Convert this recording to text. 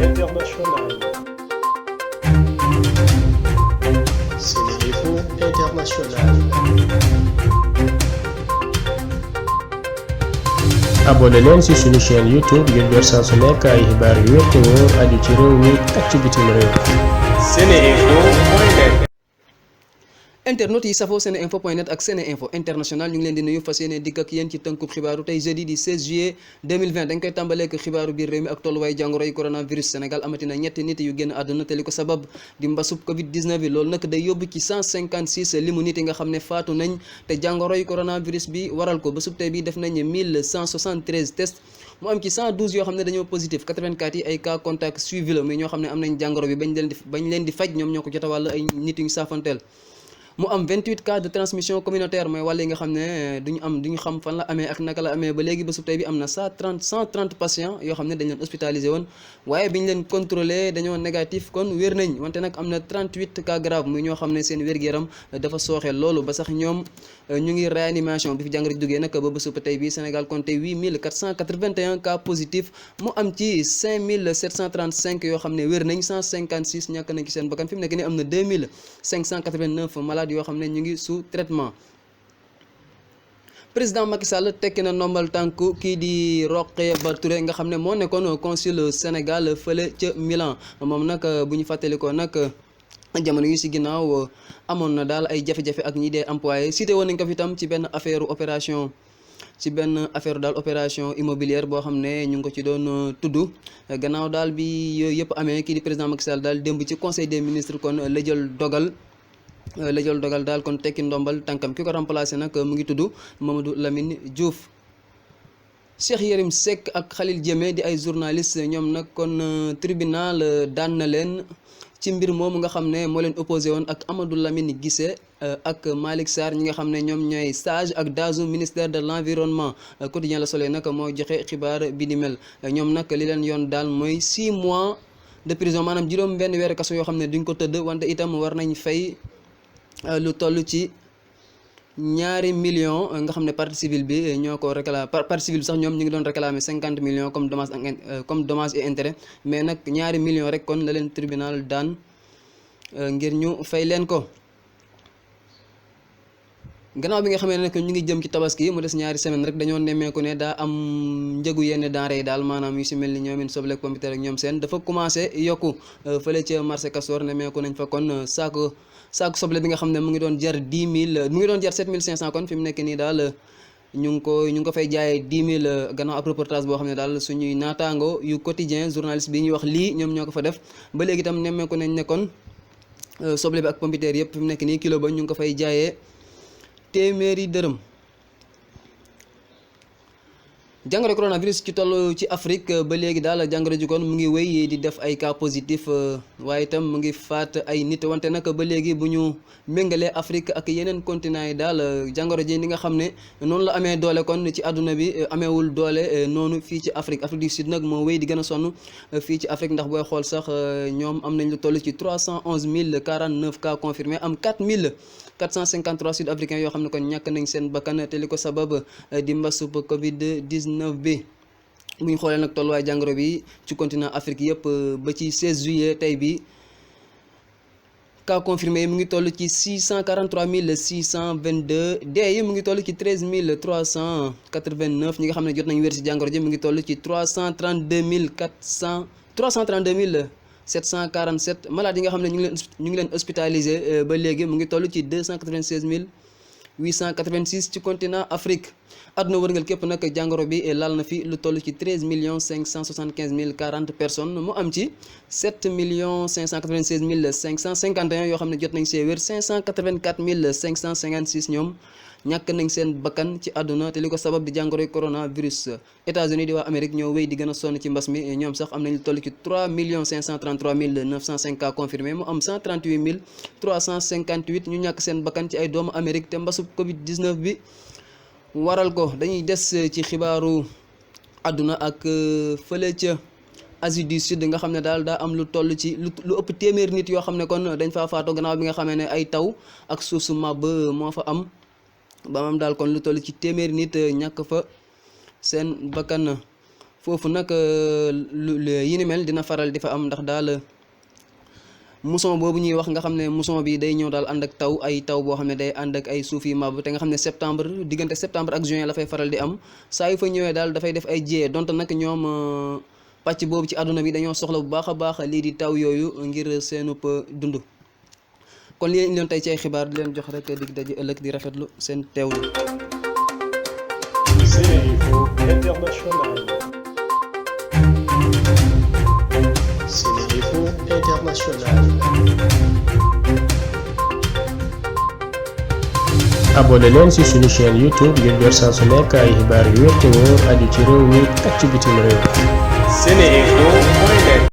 internationale. SeneInfo International. abonné leen ci suñu chaîne YouTube ngir jot saa su nekk ay xibaar yu wér te wóor aju ci réew mi ak ci bitim réew. SeneInfo.net. internautes yi safoo seneinfo.net ak seneinfo international ñu ngi leen di nuyu fas yéene dikk ak yéen ci tënkub xibaaru tey jeudi di 16 juillet 2020 dañ koy tàmbaleek xibaaru biir réew mi ak tolluwaay jàngoroy coronavirus. Sénégal amatina ñetti nit yu génn àdduna te li ko sabab di mbasub covid 19 bi loolu nag day yóbbu ci 156 limu nit yi nga xam ne faatu nañ te jàngoroy coronavirus bi waral ko bésub tey bi def nañ 1173 tests mu am ci 112 yoo xam ne dañoo positif 84 yi ay cas contact suivi la muy ñoo xam ne am nañ jàngoro bi bañ leen di faj ñoom ñoo ko jot a wàll ay nit yu ñu saafanteel. mu am 28 cas de transmission communautaire mooy wàll yi nga xam ne duñu xam fan la amee ak naka la amee ba léegi ba sub tey bi am na 130 patients yoo xam ne dañ leen hospitalisé woon waaye bi ñu leen contrôlé dañoo négatif kon wér nañ wante nag am na 38 cas grave muy ñoo xam ne seen wér-gu-yaram dafa sooxe loolu ba sax ñoom ñu ngi réanimation bi fi jàngoro ji duggee nag ba sub tey bi Sénégal compté 8481 cas positifs mu am ci 5735 yoo xam ne wér nañ 156 ñàkk nañ ci seen bakkan fi mu nekk ni am na 2589 malades yoo xam ne ñu ngi sous traitement. président Macky Sall tekki na ndombal tànk kii di Rokhaya Touré nga xam ne moo nekkoon consul Sénégal fële ca Milan moom nag bu ñu fàttalikoo nag jamono yu si ginnaaw amoon na daal ay jafe-jafe ak ñi dee employé cité woon nañ ko fi tam ci benn affaire opération immobilière boo xam ne ñu ngi ko ci doon tudd gannaaw daal bi yooyu yëpp amee kii di président Macky Sall daal démb ci conseil des ministres kon la jël dogal daal kon tekki ndombal tànkam ki ko remplacé nag mu ngi tudd Mamadou Lamine Diouf. Cheikh Yérim Seck ak Khalil Diémé di ay journaliste ñoom nag kon tribunal daan na leen ci mbir moomu nga xam ne moo leen opposé woon ak Amadou Lamine Guissé ak Malick Sarr ñi nga xam ne ñoom ñooy sage ak DAGE ministère de l'environnement. quotidien Le Soleil nag moo joxe xibaar bi di mel ñoom nag li leen yoon daal mooy 6 mois de prison maanaam juróom benn weeru kaso yoo xam ne duñ ko tëdd wante itam war nañ fay lu toll ci 2 millions nga xam ne partie civile bi ñoo ko réclamé partie civile bi sax ñoom ñu ngi doon réclamer 50 millions comme dommage et intérêt mais nag 2 millions rek kon la leen tribunal daan ngir ñu fay leen ko. gannaaw bi nga xamee ne nag ñu ngi jëm ci tabaski mu des 2 semaines rek dañoo nemmeeku ne daa am njëgu yenn denrées yi daal maanaam yu si mel ni ñoomin soble ak pompiteer ak ñoom seen dafa commencé yokku fële ca marché Castor nemmeeku nañ fa kon saako soble bi nga xam ne mu ngi doon jar 10 000 mu ngi doon jar 7500 kon fi mu nekk nii daal ñu ngi ko fay jaayee 10 000 gannaaw ab reportage boo xam ne daal suñuy naataango yu quotidien journaliste bi ñuy wax lii ñoom ñoo ko fa def ba léegi itam nemmeeku nañ ne kon soble bi ak pompiteer yëpp fi mu nekk nii kilo ba ñu ngi ko fay jaayee téeméeri dërëm. jàngoro coronavirus ci toll ci Afrique ba léegi daal jàngoro ji kon mu ngi wéy di def ay cas positif waaye itam mu ngi faat ay nit wante nag ba léegi bu ñu méngalee Afrique ak yeneen continent yi daal jàngoro ji ni nga xam ne noonu la amee doole kon ci àdduna bi ameewul doole noonu fii ci Afrique du Sud nag moo wéy di gën a sonn fii ci Afrique ndax booy xool sax ñoom am nañ lu toll ci 311 049 cas confirmés am 453 sud-africains yoo xam ne kon ñàkk nañ seen bakkan te li ko sabab di mbasub Covid 19 bi. bu ñu xoolee nag tolluwaay jàngoro bi ci continent Afrique yëpp ba ci 16 juillet tey bi cas confirmé yi mu ngi toll ci 643 622 dee yi mu ngi toll ci 13 389 ñi nga xam ne jot nañu wér ci jàngoro ji mu ngi toll ci 332 747 malades yi nga xam ne ñu ngi leen hospitalisé ba léegi mu ngi toll ci 296 886 ci continent Afrique. àdduna wërngal képp nag jàngoro bi laal na fi lu toll ci 13 575 040 personnes mu am ci 7 596 551 yoo xam ne jot nañ see wér 584 556 ñoom ñàkk nañ seen bakkan ci àdduna te li ko sabab di jàngoroy coronavirus. États-Unis di waa Amérique ñoo wéy di gën a sonn ci mbas mi ñoom sax am nañ lu toll ci 3 533 905 cas confirmés mu am 138 358 ñu ñàkk seen bakkan ci ay doomu Amérique te mbasub Covid 19 bi. waral ko dañuy des ci xibaaru àdduna ak fële ca Asie du Sud nga xam ne daal daa am lu toll ci lu ëpp téeméeri nit yoo xam ne kon dañ faa faatoo gannaaw bi nga xamee ne ay taw ak suuf su màbb moo fa am ba am daal kon lu toll ci téeméeri nit ñàkk fa seen bakkan foofu nag yi ni mel dina faral di fa am ndax daal mousson boobu ñuy wax nga xam ne mousson bi day ñëw daal ànd ak taw boo xam ne day ànd ak ay suuf yi màbb te nga xam ne diggante septembre ak juin la fay faral di am saa yu fa ñëwee daal dafay def ay jiyee donte nag ñoom pàcc boobu ci àdduna bi dañoo soxla bu baax a baax lii di taw yooyu ngir seenub dund. kon li leen indiloon tey ci ay xibaar di leen jox rek dig daje ëllëg di rafetlu seen teewlu. SeneInfo International. SeneInfo International. abonné leen ci suñu chaîne YouTube ngir jot saa su nekk ay xibaar yu wér te wóor aju ci réew mi ak ci bitim réew. SeneInfo.